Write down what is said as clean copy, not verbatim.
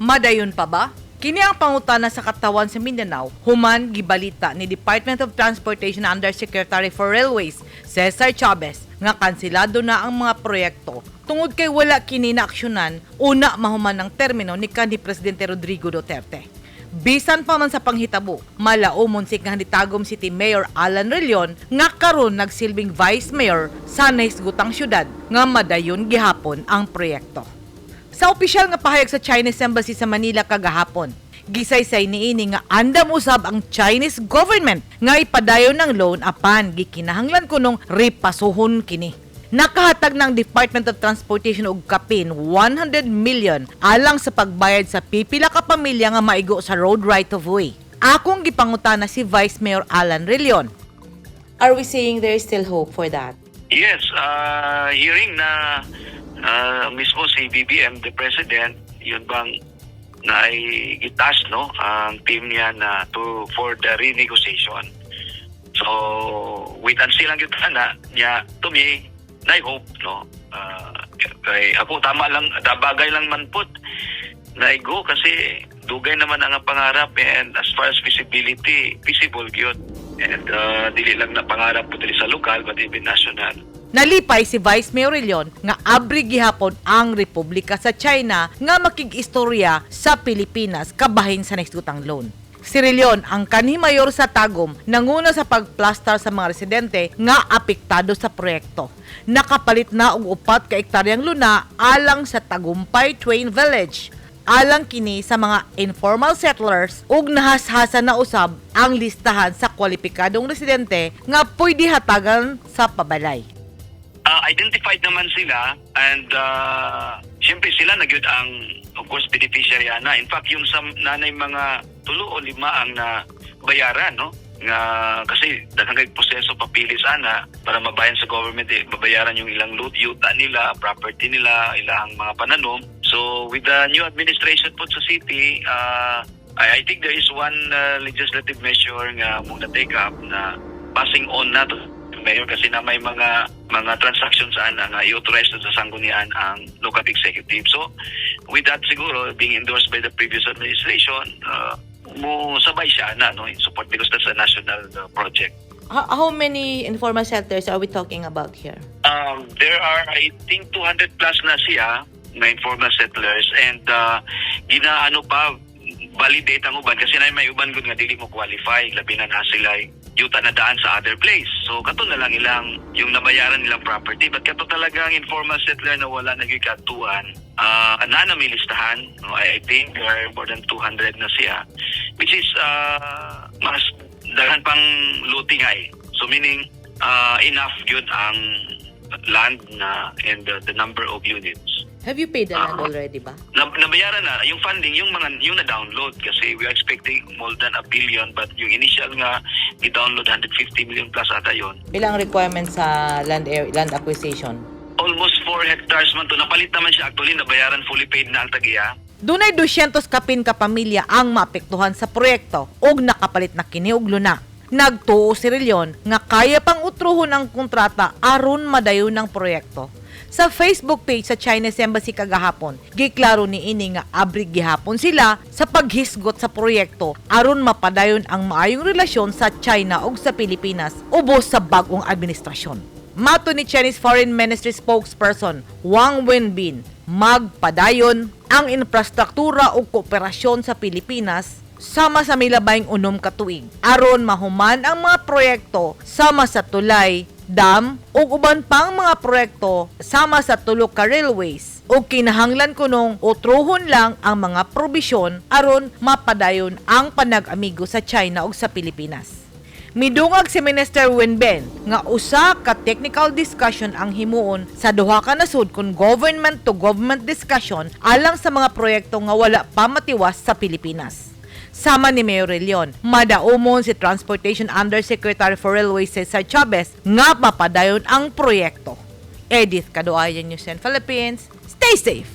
Madayon pa ba? Kini ang pangutana sa katawan sa Mindanao human gibalita ni Department of Transportation Undersecretary for Railways Cesar Chavez nga kansilado na ang mga proyekto tungod kay wala kini naaksyonan una mahuman ang termino ni kanhi Presidente Rodrigo Duterte. Bisan pa man sa panghitabo, malaumon si kanhi Tagum City Mayor Alan Rillon nga karon nagsilbing Vice Mayor sa nahisgutang syudad nga madayon gihapon ang proyekto. Sa opisyal nga pahayag sa Chinese Embassy sa Manila kagahapon, gisaysay niini nga andam usab ang Chinese government nga ipadayon ng loan apan gikinahanglan kunong ripasuhon kini. Nakahatag ng Department of Transportation og kapin 100 million alang sa pagbayad sa pipila ka pamilya nga maigo sa road right of way. Akong gipangutana si Vice Mayor Alan Rillon. Are we saying there is still hope for that? Yes, hearing na mismo si BBM, the President, yun bang na ay gitas, no, ang team niya na to for the renegotiation. So, wait and see lang yun na niya. To me, na hope, no. Kay ako tama lang, bagay lang man pud na go kasi dugay naman ang pangarap and as far as feasibility, feasible gyud. And dili lang na pangarap po dili sa lokal but even national. Nalipay si Vice Mayor Rillon nga abri gihapon ang Republika sa China nga makig-istorya sa Pilipinas kabahin sa nahisgutang loan. Si Rillon, ang kanhi mayor sa Tagum, nanguna sa pagplastar sa mga residente nga apektado sa proyekto. Nakapalit na og 4 ka ektaryang luna alang sa Tagumpay Train Village. Alang kini sa mga informal settlers ug nahashasa na usab ang listahan sa kwalipikadong residente nga pwede hatagan sa pabalay. Identified naman sila and siyempre sila na gyud ang, of course, beneficiary ana. In fact, yung sa nanay mga tulo o lima ang na bayaran, no, nga kasi daghang kay proseso papilis ana para mabayan sa government, eh, babayaran yung ilang loot, yuta nila, property nila, ilang mga pananom. So with the new administration po sa city, I think there is one legislative measure nga mong na take up na passing on na to mayor kasi na may mga transactions ana nga i-authorize na sa sanggunian ang local executive. So with that siguro being endorsed by the previous administration, mo sabay siya na, no, in support because that's a national project. How many informal settlers are we talking about here? There are, I think, 200 plus na siya na informal settlers and ginaano pa validate ang uban kasi na may uban gud nga dili mo qualify, labi na na sila yuta na daan sa other place. So kato na lang ilang yung nabayaran nilang property, but kato talagang informal settler na wala na gyud katuan, na may listahan, no, I think there are more than 200 na siya, which is mas daghan pang looting ay. So meaning enough yun ang land na and the number of units. Have you paid the land already ba? Nabayaran na yung funding, yung mga yung na-download kasi we are expecting more than a billion, but yung initial nga i-download, 150 million plus ata yon. Ilang requirements sa land acquisition? Almost 4 hectares man to. Napalit naman siya actually, nabayaran, fully paid na ang tagiya. Dunay 200 kapin ka pamilya ang maapektuhan sa proyekto ug nakapalit na kini og luna. Nagtuo si Rillon nga kaya pang utruhon ang kontrata aron madayon ng proyekto. Sa Facebook page sa Chinese Embassy kagahapon, giklaro niini nga abri gihapon sila sa paghisgot sa proyekto aron mapadayon ang maayong relasyon sa China ug sa Pilipinas ubos sa bag-ong administrasyon. Mato ni Chinese Foreign Ministry spokesperson Wang Wenbin, magpadayon ang infrastruktura ug kooperasyon sa Pilipinas sama sa milabayng 6 ka tuig aron mahuman ang mga proyekto sama sa tulay, dam ug uban pang mga proyekto sama sa tulo ka railways ug kinahanglan kunong utruhon lang ang mga probisyon aron mapadayon ang panag-amigo sa China ug sa Pilipinas. Midungag si Minister Wenbin nga usa ka technical discussion ang himuon sa duha ka nasud kon government to government discussion alang sa mga proyekto nga wala pa matiwas sa Pilipinas. Sama ni Mayor Rillon, madaumon si Transportation Undersecretary for Railways Cesar Chavez nga mapadayon ang proyekto. Edith Kaduayan, News 10 Philippines. Stay safe!